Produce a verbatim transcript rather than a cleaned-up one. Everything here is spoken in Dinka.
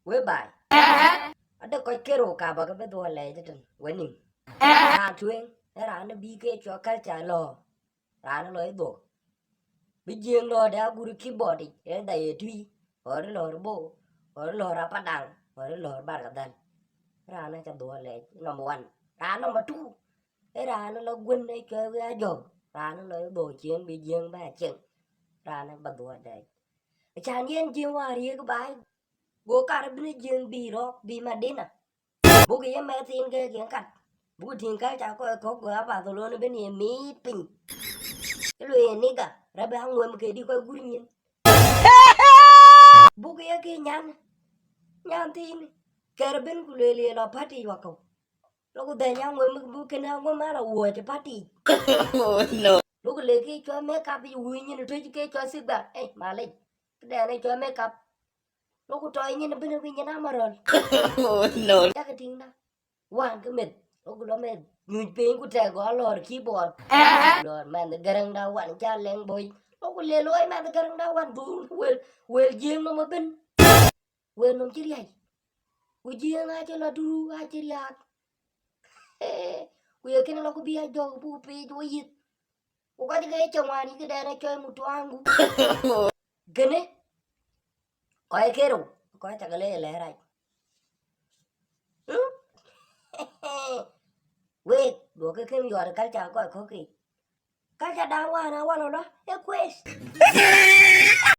We baai. Ade kɔc kerou ka ba ke bï dhuɔl lɛɛc ëtën we nïm. Raan tueŋ, ë raan bï ke cɔk culture lɔ̈ɔ̈r, raan lɔ ë dhuɔ̈k. Bï Jiëëŋ lɔ̈ɔ̈r de agur keyboard yic, ë dha ye tui, or lɔ̈ɔ̈r bo, or lɔ̈ɔ̈r apadaŋ, or lɔ̈ɔ̈r barkadhal. Raan aca dhuɔl lɛɛc number one. Raan number two, ë raan lɔ guën ë cɔl we ajɔ̈k, raan lɔ ë dhuɔ̈k ciëën bï Jiëëŋ bɛ cieŋ. Raan ba dhuɔl lɛɛc. Acan yen Jiëëŋ wäär riëëk baai, go kar bï Jiëëŋ bï rɔ̈k bï Madina. Buk ye mɛth thiin ke yen kat. Buk tïŋ ka ca kɔc kɔ̈k go apath lon bï ye miit piny. Ke lueel ye niga, rɛ̈p aŋuëm ke dï kɔc gur nyin. Buk ye ke nyan, nyan thiin, kɛr bïn ku lueel ye lɔ party wakɔ̈u. Lok ku dhɛny aŋuëm buk kën aŋuëm ala wuɔ̈c party. Oh, no. Lok ku le ke cɔl makeup yic wui nyin tɔ̈c ke cɔl sigba. Ei, malec. Këdɛn ë cɔl makeup. Lok ku tɔc nyin bïn wui nyin amarɔl. Oh, no. Yak tïŋda. Wan ke meth. Lok ku lɔ meth nyuc piny ku tɛk gɔ lɔ̈ɔ̈r keyboard. Lɔ̈ɔ̈r mɛnh Gäräŋda wan ca lɛŋ boi. Lok ku le looi mɛnh Gäräŋda wan dhun wel, wel Jiëëŋ nɔm ëbën. Wel nɔm cï riäi. Ku Jiëëŋ acï lɔ duru acï riääk. Ku ye kënë lɔ ku bï ajɔ̈k buk piic wo yith. Ku kɔc ke cï ŋuan yï këdɛn acɔl mutuaŋku. Kënë kɔc kerou, kɔc cakë le lɛɛr rac. Hmm? Wek, duɔ̈kkë kën yɔɔt culture kɔc kɔ̈k ke. Culture dan wään awal ëlɔ, ë kuees.